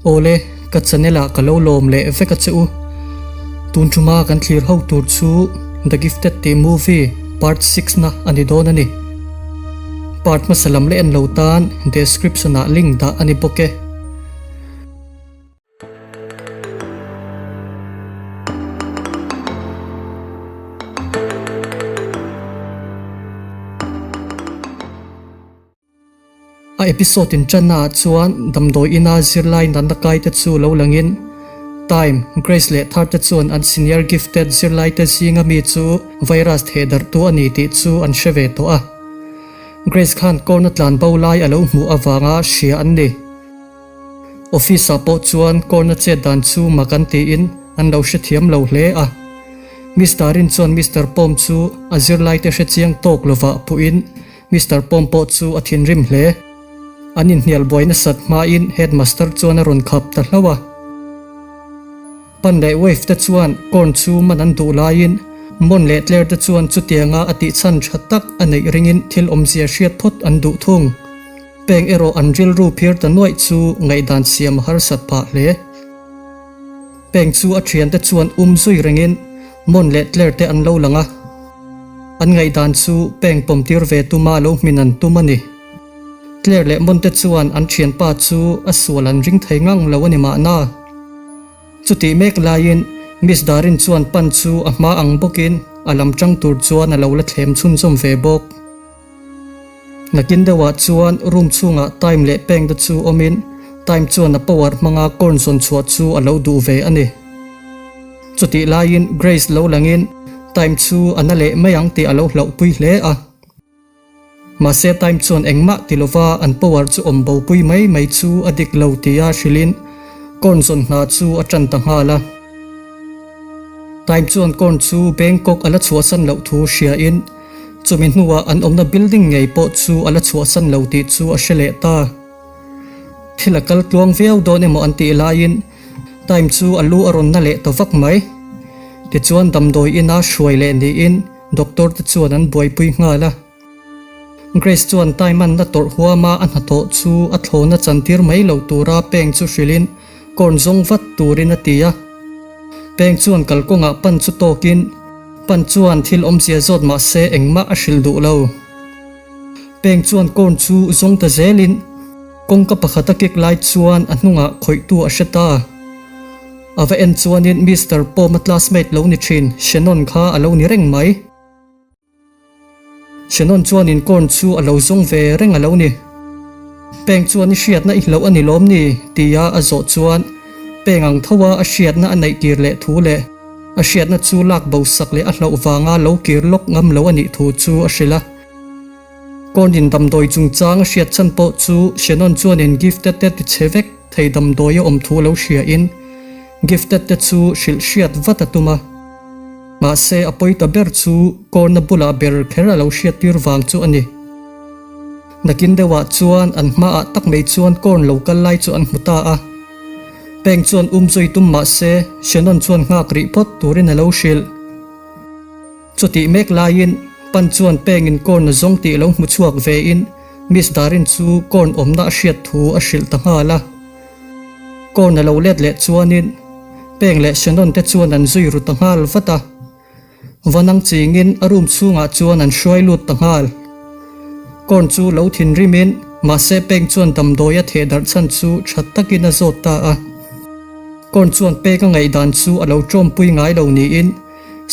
Awle, ka channel ah ka lo lawm leh vek a che u. Tun tuma kan thlir ho tur chu The Gifted tih movie part 6 na a ni dawn a ni. Part hmasa lam leh en lo tan description ah link dah a ni bawk e. A episode in tanna ah chuan damdawi ina zirlai natna kai te chu lo langin Time, Grace leh Thar te chuan an senior gifted zirlai te zinga mi chu virus theh darh tu a ni tih chu an hre ve tawh a. Grace khan corona tlan bo lai a lo hmuh avanga hria an ni. Office ah pawh chuan corona chet dan chu mak an tiin an lo hrethiam lo hle a. Mister Rin chuan Mister Pawm chu a zirlai te hrechiang tawk lovah puhin Mister Pawm pawh chu a thinrim hle. An inhnial buai nasat hmain Headmaster chuan a rawn khap ta hlauh a. Pan leh Wave te chuan corn chu man an duh laiin Mon leh Claire te chuan chutianga a tih chhan tha tak a neih ringin thil awmzia hriat phawt an duh thung. Peng erawh an rilru phir ta nuaih chu ngaihdan siam a harsat phah hle. Peng chu a thiante chuan um zui rengin Mon leh Claire te an lo lang a. An ngaihdan chu peng pawm tir ve tuma lo hmin an tum a ni. Claire leh Mon te chuan an thianpa chu a sual an ring thei ngang lo a ni mahna. Chutih mek laiin Miss Darin chuan pan chu a hma ang bawkin a lam tang tur chuan a lo la thlem chhunzawm ve bawk. Nakin deuhah chuan room chhungah Time leh Peng te chu awmin Time chuan a power hmanga corn zawn chhuah chu a lo duh ve a ni. Chutih laiin Grace lo langin Time chu a na leh mai ang tih a lo hlauhpui hle a. Mahse Time chuan engmah ti lova an power chu awm bopui mai mai chu a dik lo tia hrilhin corn zawn hna chu a tan ta nghal a. Time chuan corn chu Bangkok a la chhuahsan loh thu hriain Chumi hnuah an awmna building ngei pawh chu a la chhuahsan lo tih chu a hre leh ta. Thil a kal tluang viau dawn emaw an tih laiin Time chu a lu a rawn na leh ta vak mai. Tichuan damdawi ina hruai leh niin doctor te chuan an buaipui nghal a. Grace chuan Time an la tawrh huama a hnathawh chu a thlawna chantir mai lo tura peng chu hrilhin Corn zawng vat turin a ti a. Peng chuan kalkawngah pan chu tawkin pan chuan thil awmzia zawt mah se engmah a hrilh duh lo. Peng chuan corn chu zawng ta zelin kawngka pakhat a kek lai chuan a hnungah khawihtu a hre ta. A va en chuanin Mister Pawma classmate lo ni thin Shannon kha a lo ni reng mai. Shannon chuanin corn chu a lo zawng ve reng a lo ni. Peng chuan i hriatna i hlauh a ni lawm ni? tia a zawh chuan Peng ang tho a a hriatna a neih kir leh thu leh a hriatna chu lak bo sak leh a hlauh vanga lo kir lawk ngam lo a nih thu chu a hrilh a. Corn in damdawi chungchang a hriat chhan pawh chu Shannon chuanin gifted te tichhe vek thei damdawi a awm thu lo hria in gifted te chu hrilh hriat vat a tum a. Mahse, a pawi ta ber chu corner bulah ber kher a lo hriattir vang chu a ni. Nakin deuhah chuan an hmaah tak mai chuan corn lo kal lai chu an hmu ta a. Peng chuan um zui tum mahse, Shannon chuan nghak rih phawt turin a lo hrilh. Chutih mek laiin Pan chuan Pengin corn a zawng tih lo hmu chhuak vein Miss Darin chu corn awmna a hriat thu a hrilh ta nghal a. Corn a lo let leh chuanin Peng leh Shannon te chuan an zui ru ta nghal vat a. Vanang chingin a room chhungah chuan an hruai lut ta nghal. Corn chu lo thinrimin mahse Peng chuan damdawi a theh darh chhan chu tha takin a zawt ta a. Corn chuan Peng a ngaihdan chu a lo tawmpui ngai lo niin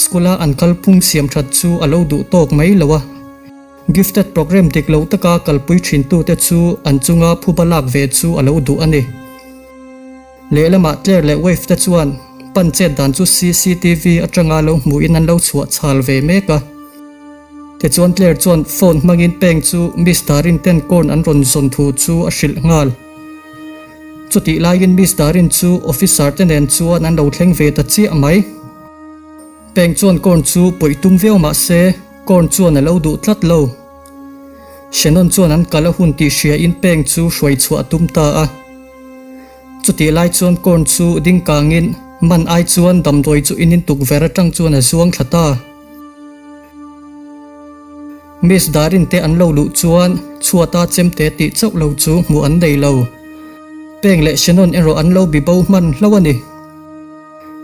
school a an kalphung siam that chu a lo duh tawk mai lo a. Gifted program dik lo taka kalpui thintute chu an chunga phuba lak ve chu a lo duh a ni. Lehlamah Claire leh Wave te chuan pan chet dan chu cctv atanga lo hmuhin an lo chhuah chhal ve mek a. Tichuan Claire chuan phone hmangin peng chu Miss Darin ten corn an rawn zawn thu chu a hrilh nghal. Chutih laiin Miss Darin chu officer te nen chuan an lo thleng ve ta chiah mai. Peng chuan corn chu pawih tum viau mah se corn chuan a lo duh tlat lo. Shannon chuan an kal a hun tih hria in Peng chu hruai chhuah a tum ta a. Chutih lai chuan corn chu ding kang in man ai chuan damdawi chu in in tukverh atang chuan a zuang thla ta. Miss Darin te an lo luh chuan chhuata chemte tih chauh lo chu hmuh an nei lo. Peng leh Shannon erawh an lo bibo hman hlauh a ni.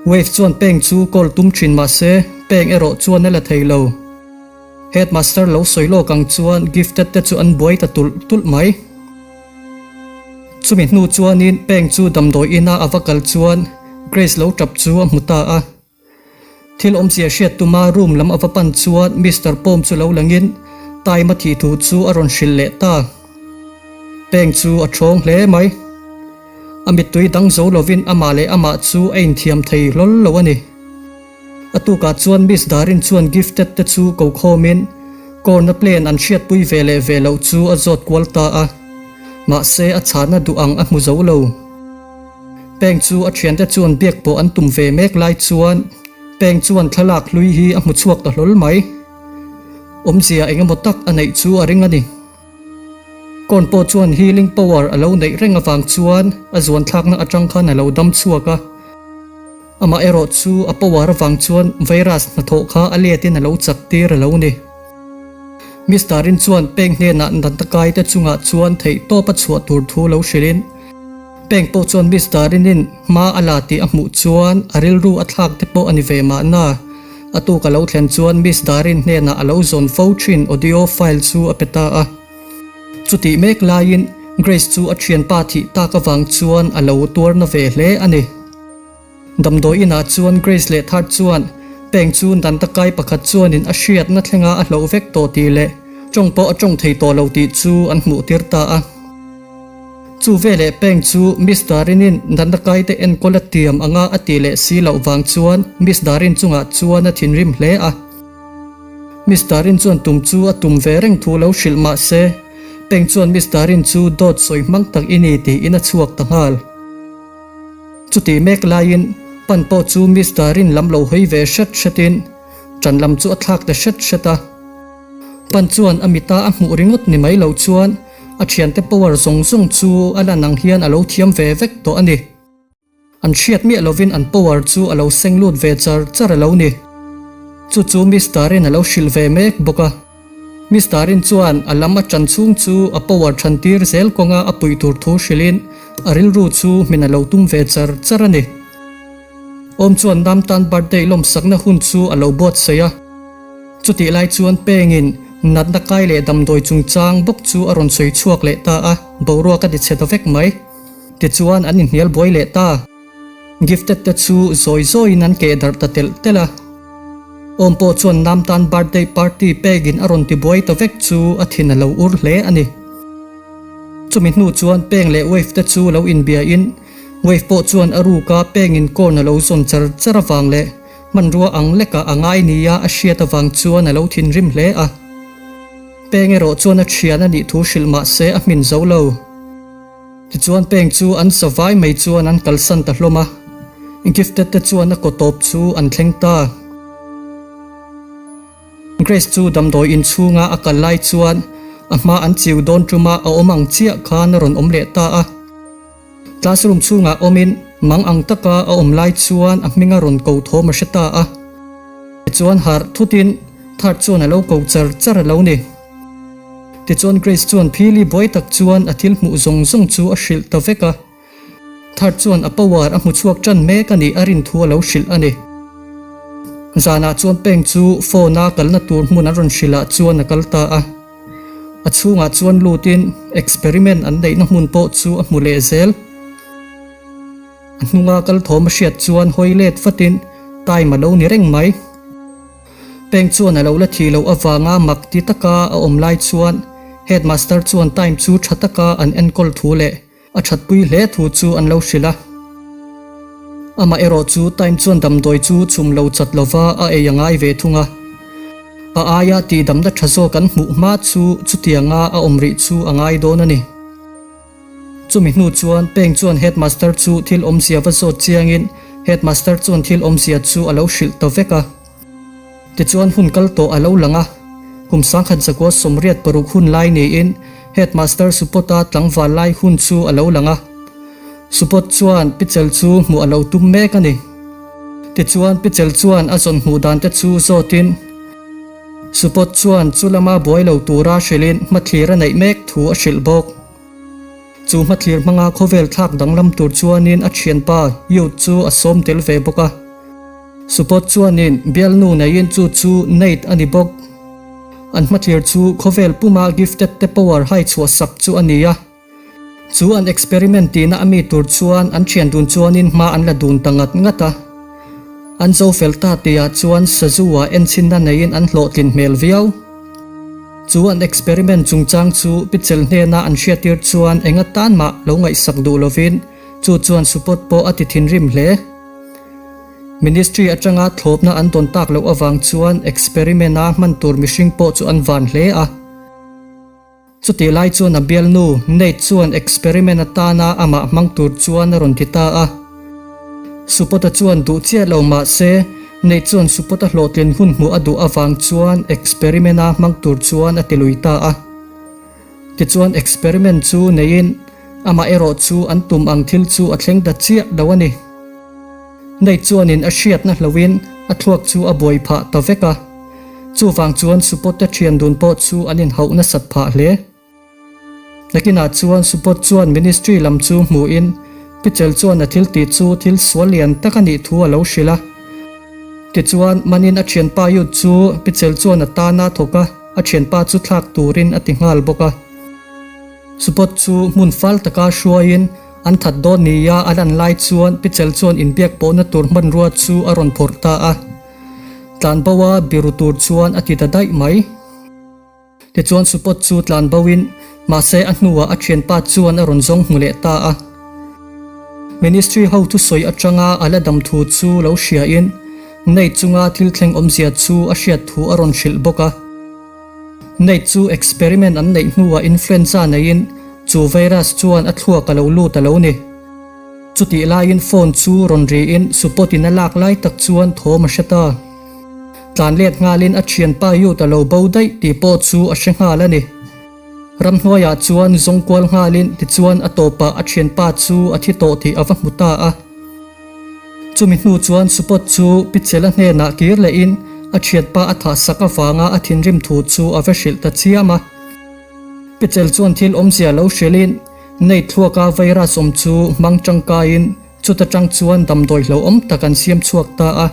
Wave chuan Peng chu call tum thin mah se Peng erawh chuan a la thei lo. Headmaster lo sawi lawk ang chuan Gifted te chu an buai ta tulh tulh mai. Chumi hnu chuanin Peng chu damdawi ina a va kal chuan Grace lo tap chu a hmu ta a. Thil awmzia hriat tuma room lam a va pan chuan Mister Pawm chu lo langin Time a thih thu chu a rawn hrilh leh ta. Peng chu a ṭhawng hle mai. A mittui dang zo lovin amah leh amah chu a inthiam thei hlawl lo a ni. A tukah chuan Miss Darin chuan gifted te chu ko khawmin Corn-a plan an hriatpui ve leh ve loh chu a zawt kual ta a. Mahse a chhahna duh ang a hmu zo lo. Peng chu a thiante chuan biak pawh an tum ve mek lai chuan Peng chuan thlalak hlui hi a hmu chhuak ta hlawl mai. Awmzia eng emaw tak a neih chu a ring a ni. Corn pawh chuan healing power a lo neih reng avang chuan a zuan thlakna atang khan a lo dam chhuak a. Amah erawh chu a power avang chuan virus hnathawh kha a letin a lo chak tir a lo ni. Mister In chuan peng hnenah natna kai te chungah chuan theih tawp a chhuah tur thu lo hrilhin peng pawh chuan Mister In-in hma a la tih a hmuh chuan a rilru a thlak te pawh a ni ve mahna. A tuk a lo thlen chuan Miss Darin hnenah a lo zawn fo thin audio file chu a pe ta a. Chutih mek laiin Grace chu a thianpa thih tak avang chuan a lo tuarna ve hle a ni. Damdawi inah chuan Grace leh Third chuan peng chu Nantakai pakhat chuanin a hriatna thlenga a hloh vek tawh tih leh tawng pawh a tawng thei tawh lo tih chu an hmuh tir ta a. Chu veleh peng chu Miss Darinin Nantakai te enkawl a tiam anga a tih leh si loh vang chuan Miss Darin chungah chuan a thinrim hle a. Miss Darin chuan tum chu a tum ve reng thu lo hrilh mah se peng chuan Miss Darin chu dawt sawi hmang tak i ni tiin a chhuak ta nghal. Chutih mek laiin pan pawh chu Miss Darin lam lo hawi ve hret hretin ṭan lam chu a thlak ta hret hret a. Pan chuan a mita a hmuh ringawt ni mai lo chuan a ṭhiante power zawng zawng chu a lan ang hian a lo thiam ve vek tawh a ni. An hriat miah lovin an power chu a lo seng lut ve char char a lo ni. Chu chu Miss Darin a lo hrilh ve mek bawk a. Miss Darin chuan a lam a ṭan chhung chu a power ṭhan tir zel kawnga a puih tur thu hrilhin a rilru chu hmin a lo tum ve char char a ni. Awm chuan Nam tan birthday lawmsakna hun chu a lo buatsaih a. Chutih lai chuan Pengin natna kai leh damdawi chungchang bawk chu a rawn sawi chhuak leh ta a, boruak a ti chhe ta vek mai. Tichuan an inhnial buai leh ta. Gifted te chu zawi zawiin an keh darh ta telh telh a. Awm pawh chuan Nam tan birthday party pegin a rawn ti buai ta vek chu a thin a lo ur hle a ni. Chumi hnu chuan Peng leh Wave te chu lo inbiain Wave pawh chuan a ruka Pengin corn a lo zawn char char avang leh hmanrua ang lekah a ngai nia a hriat avang chuan a lo thinrim hle a. Peng erawh chuan a thian a nih thu hrilh mah se a hmin zo lo. Tichuan peng chu an sa vai mai chuan an kalsan ta hlawm a, Gifted te chuan a kaw tawp chu an thleng ta. Grace chu damdawi inchhunga a kal lai chuan a hma an chiu dawn tuma a awm ang chiah khan a rawn awm leh ta a. Classroom chhungah awmin mang ang taka a awm lai chuan a hminga rawn ko thawm a hre ta a. Tichuan harh thutin Third chuan a lo ko char char a lo ni. Tichuan Grace chuan phili buai tak chuan a thil hmuh zawng zawng chu a hrilh ta vek a. Third chuan a power a hmu chhuak tan mek a nih a rin thu a lo hrilh a ni. Zanah chuan Peng chu phone a kalna tur hmun an rawn hrilh ah chuan a kal ta a. A chhungah chuan lutin experiment an neihna hmun pawh chu a hmu leh zel. A hnunga kal thawm a hriat chuan hawi let vatin time a lo ni reng mai. Peng chuan a lo la thih loh avanga mak ti taka a awm lai chuan Headmaster chuan time chu tha taka an enkawl thu leh a thatpui hle thu chu an lo hrilh a. Amah erawh chu time chuan damdawi chu chhum lo chat lova a ei a ngai ve thung a. A aia tihdamna tha zawk an hmuh hma chu chutianga a awm rih chu a ngai dawn a ni. Chumi hnu chuan Peng chuan Headmaster chu thil awmzia va zawt chiangin Headmaster chuan thil awmzia chu a lo hrilh ta vek a. Tichuan hun kal tawh a lo lang a, kum 1926 hun lai niin Headmaster Supot-a tlangval lai hun chu a lo lang a. Supot chuan Pichel chu hmuh a lo tum mek a ni. Tichuan Pichel chuan a zawn hmuh dan te chu zawtin Supot chuan chu lama buai lo tura hrilhin hmathlir a neih mek thu a hrilh bawk. Chu hmathlir hmanga khawvel thlak danglam tur chuanin a thianpa Youth chu a sawm tel ve bawk a. Supot chuanin bialnu neiin chu chu Nate a ni bawk. An hmathlir chu khawvel puma gifted te power hai chhuah sak chu a ni a. Chu an experiment tihna a mi tur chuan an thian dun chuanin hma an la dun ta ngat ngat a. An zo fel ta tihah chuan sazu-ah enchhinna neiin an hlawhtlin hmel viau. Chu an experiment chungchang chu Pitchell hnena an hriattir chuan eng atan mah lo ngaihsak duh lovin chu chuan Supot pawh a ti thinrim hle. Ministry atanga thlawpna an dawn tak loh avang chuan experiment-a hman tur mihring pawh chu an van hle a. Chutih lai chuan a bialnu, Nate chuan experiment atana amah hmang tur chuan a rawn ti ta a. Supot-a chuan duh chiah lo mah se, Nate chuan Supot-a hlawhtlin hun hmuh a duh avang chuan experiment-a hmang tur chuan a ti lui ta a. Tichuan experiment chu neiin amah erawh chu an tum ang thil chu a thleng ta chiah lo a ni. Nate chuanin a hriatna hlohin a thluak chu a buai phah ta vek a. Chuvang chuan Supot-te thian dun pawh chu an inhauh nasat phah hle. Nakinah chuan Supot chuan ministry lam chu hmuhin Pichel chuan a thil tih chu thil sual lian tak a nih thu a lo hrilh a. Tichuan, manin a thianpa Yud chu Pichel chuan a tana thawk a, a thianpa chu thlak turin a ti nghal bawk a. Supot chu hmun fal taka hruaiin an that dawn nia a lan lai chuan Pichel chuan inbiak pawhna tur hmanrua chu a rawn phawrh ta a. Tlanbo a biru tur chuan a ti ta daih mai. Tichuan Supot chu tlanbo in mahse a hnuah a thianpa chuan a rawn zawng hmu leh ta a. Ministry ho thusawi atanga a la dam thu chu lo hria in Nate chunga thil thleng awmzia chu a hriat thu a rawn hrilh bawk a. Nate chu experiment an neih hnuah influenza neiin chu virus chuan a thluak a lo lut a lo ni. Chutih laiin phone chu rawn riin Supot in a lak lai tak chuan thawm a hre ta. Tlan let nghalin a thianpa Youth a lo bo daih tih pawh chu a hre nghal a ni. Ramhnuaiah chuan zawng kual nghalin tichuan a tawpah a thianpa chu a thi tawh tih a va hmu ta a. Chumi hnu chuan Supot chu Pichela hnenah kir lehin a thianpa a thah sak avanga a thinrim thu chu a va hrilh ta chiam a. Pichel chuan thil awmzia lo hrilhin Nei thluaka virus awm chu hmang tangkaiin chuta tang chuan damdawi hlauhawm tak an siam chhuak ta a.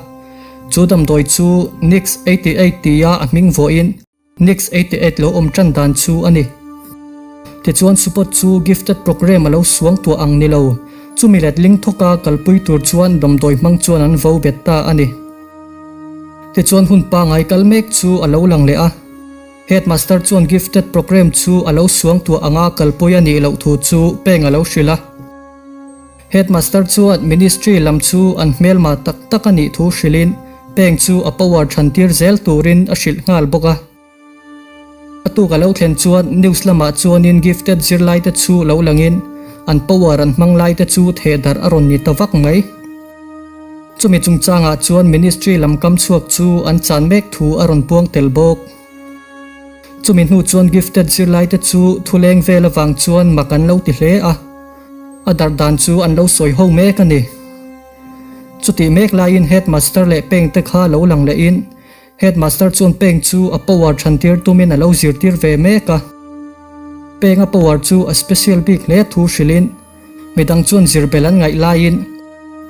Chu damdawi chu Nix 88 tia a hming vuahin Nix 88 lo awm tan dan chu a ni. Tichuan Supot chu gifted program a lo suang tuah ang ni lo, chumi letling thawka kalpui tur chuan damdawi hmang chuan an vo bet ta a ni. Tichuan hun pangai kal mek chu a lo lang leh a. Headmaster chuan gifted program chu a lo suang tuah anga kalpui a nih loh thu chu peng a lo hrilh a. Headmaster chuan ministry lam chu an hmelma tak tak a nih thu hrilhin peng chu a power than tir zel turin a hrilh nghal bawk a. A tuk a lo thlen chuan news lamah chuanin gifted zirlaite chu lo langin an power an hmang laite chu thehdarh a rawn ni ta vak mai. Chumi chungchangah chuan Ministry lam kam chhuak chu an chan mek thu a rawn puang tel bawk. Chumi hnu chuan gifted zirlaite chu thuleng vel avang chuan mak an lo ti hle a, a darh dan chu an lo sawi ho mek a ni. Chutih mek laiin Headmaster leh pengte kha lo lang lehin Headmaster chuan peng chu a power thantir tumin a lo zirtir ve mek a. Penga power chu a special bik hle thu hrilhin Midang chuan zirbel an ngaih laiin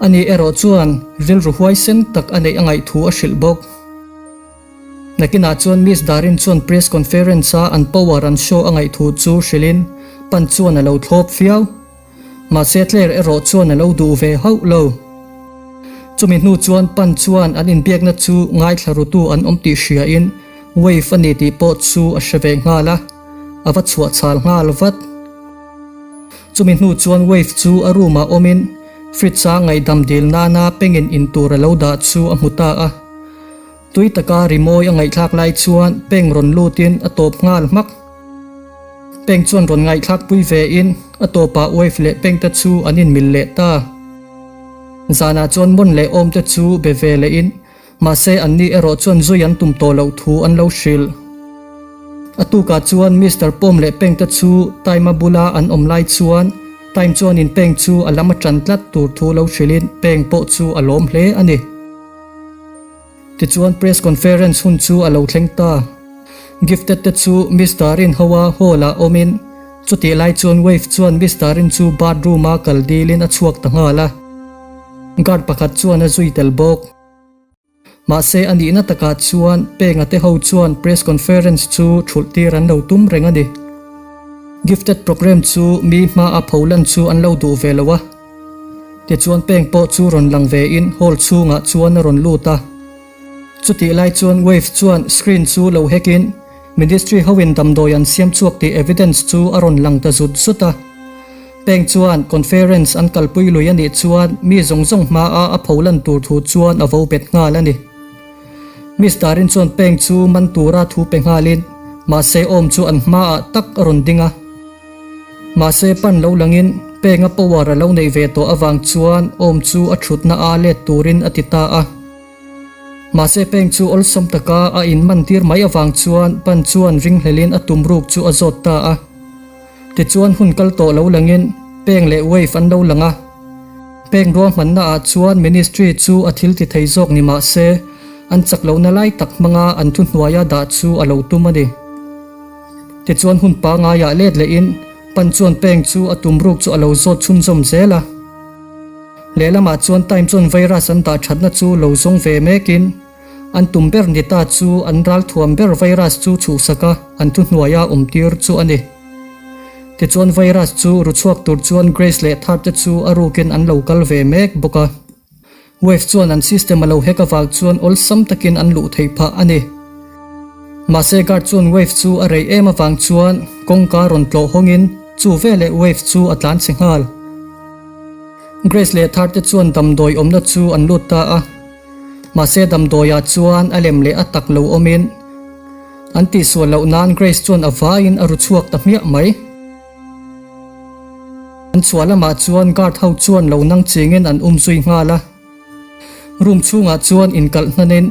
ani erawh chuan rilru huaisen tak a neih a ngaih thu a hrilh bawk. Nakinah chuan Miss Darin chuan press conference-a an power an show a ngaih thu chu hrilhin pan chuan a lo thlawp viau. Mahse Claire erawh chuan a lo duh ve hauh lo. Chumi hnu chuan pan chuan an inbiakna chu ngaithla rutu an awm tih hriain wave a ni tih pawh chu a hre ve nghal a, a va chhuah chhal nghal vat. Chumi hnu chuan Wave chu a room ah awmin fridge a ngaihdam dil nana pengin in tur a lo dah chu a hmu ta a. Tui taka rimawi a ngaihthlak lai chuan peng rawn lutin a tawp nghal hmak. Peng chuan rawn ngaihthlak pui ve in a tawpah Wave leh peng te chu an inmil leh ta. Zanah chuan Mon leh Awm te chu be ve leh in Mahse, anni erawh chuan zui an tum tawh loh thu an lo hrilh. A tukah chuan Mister Pawm leh Peng te chu Time-a bula an awm lai chuan Time chuanin Peng chu a lam a ṭan tlat tur thu lo hrilhin Peng pawh chu a lawm hle a ni. Tichuan press conference hun chu a lo thleng ta. Gifted te chu Mister Rinhoa hall-ah awmin. Chutih lai chuan Wave chuan Mister Rin chu bathroom a kal dilin a chhuak ta nghal a. Guard pakhat chuan a zui tel bawk. Mahse a nihna takah chuan Penga te ho chuan press conference chu thulh tir an lo tum reng a ni. Gifted programme chu mi hma a pholan chu an lo duh ve lo a. Tichuan Peng pawh chu rawn lang ve in hall chhungah chuan a rawn lut a. Chutih lai chuan Wave chuan screen chu lo hack in Ministry hoin damdawi an siam chhuak tih evidence chu a rawn lang ta zut zut a. Peng chuan conference an kalpui lui a nih chuan mi zawng zawng hmaa a pholan tur thu chuan a vo bet nghal a ni. Mister In chuan Peng chu man tura thu pe nghalin mahse awm chu an hmaah tak a rawn ding a. Mahse pan lo langin Penga power a lo neih ve tawh avang chuan awm chu a thutna a let turin a ti ta a. Mahse peng chu awlsam taka a inman tir mai avang chuan pan chuan ringhlelin a tum ruk chu a zawt ta a. Tichuan hun kal tawh lo langin peng leh wave an lo lang a. Peng ruahmanna ah chuan ministry chu a thil ti thei zawk ni mah se an chak lohna lai tak hmanga an thuhnuaia dah chu a lo tum a ni. Tichuan hun pangaiah let lehin pan chuan peng chu a tum ruk chu a lo zawt chhunzawm zel a. Lehlamah chuan Time chuan virus an dah thatna chu lo zawng ve mekin an tum ber ni ta chu an ralthuam ber virus chu chhuhsak a, an thuhnuaia awm tir chu a ni. Tichuan virus chu ru chhuak tur chuan Grace leh Third te chu a rukin an lo kal ve mek bawk a. Wave chuan an system a lo hack avang chuan awlsam takin an luh theih phah a ni. Mahse guard chuan Wave chu a rei em avang chuan kawngka rawn tlawh hawngin chu veleh Wave chu a tlan chhe nghal. Grace leh Thar te chuan damdawi awmna chu an lut ta a, mahse damdawiah chuan a lem leh a tak lo awmin an tihsual loh nan Grace chuan a vaiin a ru chhuak ta hmiah mai. An chhuah lamah chuan guard ho chuan lo nang chingin an um zui nghal a, room chhungah chuan inkalh hnanin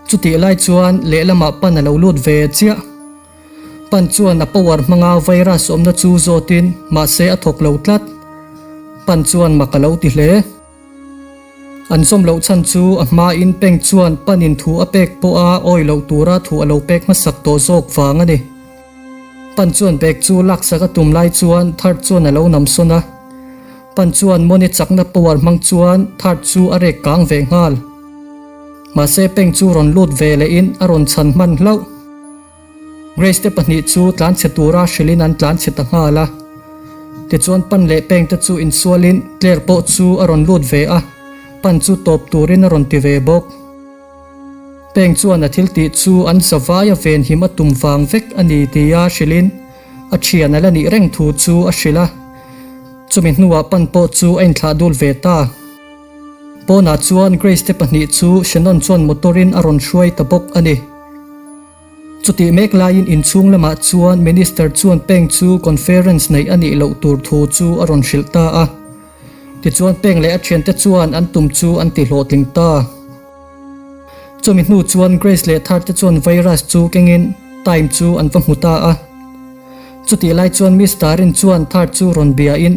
chutih lai chuan lehlamah pan a lo lut ve chiah. Pan chuan a power hmanga virus awmna chu zawtin mahse a thawk lo tlat. Pan chuan mak a lo ti hle. An zawm loh chhan chu a hmain Peng chuan Panin thu a pek pawha awi loh tura thu a lo pek hmasak tawh zawk vang a ni. Pan chuan bag chu laksak a tum lai chuan Third chuan a lo nam sawn a. Pan chuan Moni chakna power hmang chuan Third chu a rek kang ve nghal. Mahse Peng chu rawn lut ve lehin a rawn chhan hman hlauh. Grace te pahnih chu tlanchhe tura hrilhin an tlanchhe ta nghal a. Tichuan pan leh peng te chu insualin Claire pawh chu a rawn lut ve a, pan chu tawp turin a rawn ti ve bawk. Peng chuan a thil tih chu an zavai a venhim a tum vang vek a ni tia hrilhin a thian a la nih reng thu chu a hrilh a. Chumi hnuah pan pawh chu a inthlah dul ve ta. Pawnah chuan Grace te pahnih chu Shannon chuan motor in a rawn hruai ta bawk a ni. Chutih mek laiin inchhung lamah chuan Minister chuan Peng chu conference neih a nih loh tur thu chu a rawn hrilh ta a. Tichuan Peng leh a thiante chuan an tum chu an ti hlawhtling ta. Chumi hnu chuan Grace leh Thar te chuan virus chu kengin Time chu an va hmu ta a. Chutih lai chuan Miss Tarin chuan Thar chu rawn biain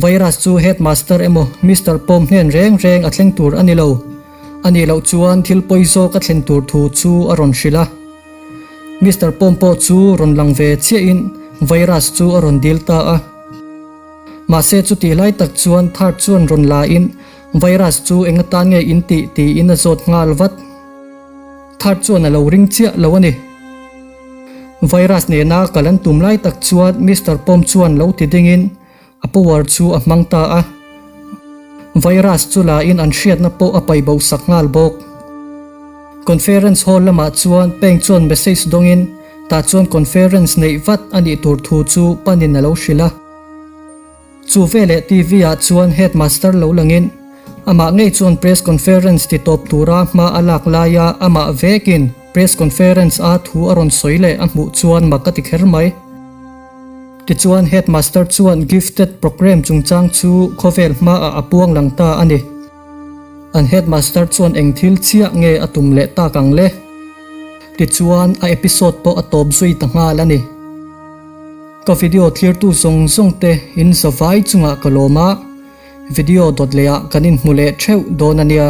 Virus chu headmaster emaw Mister Pawm hnen reng reng a thleng tur a ni lo. A nih loh chuan thil pawi zawk a thlen tur thu chu a rawn hrilh a. Mister Pawm pawh chu rawn lang ve chiahin virus chu a rawn dil ta a. Mahse chutih lai tak chuan Third chuan rawn la in virus chu eng atan nge in tih tiin a zawt nghal vat. Third chuan a lo ring chiah lo a ni. Virus nena kal an tum lai tak chuan Mister Pawm chuan lo ti dingin a power chu a hmang ta a. Virus chu la in an hriatna pawh a pai bo sak nghal bawk. Conference hall lamah chuan Peng chuan message dawngin tah chuan conference neih vat a nih tur thu chu panin a lo hrilh a. Chu veleh TV ah chuan headmaster lo langin amah ngei chuan press conference ti tawp tura hma a lak laia amah vekin press conference a thu a rawn sawi leh a hmuh chuan mak a ti kher mai. Tichuan headmaster chuan gifted programme chungchang chu khawvel hmaah a puang lang ta a ni. An headmaster chuan eng thil chiah nge a tum leh tak ang le? Tichuan a episode pawh a tawp zui ta nghal a ni. Ka video thlirtu zawng zawng te in zavai chungah ka lawm a, video dawt leh ah kan inhmu leh theuh dawn a nia.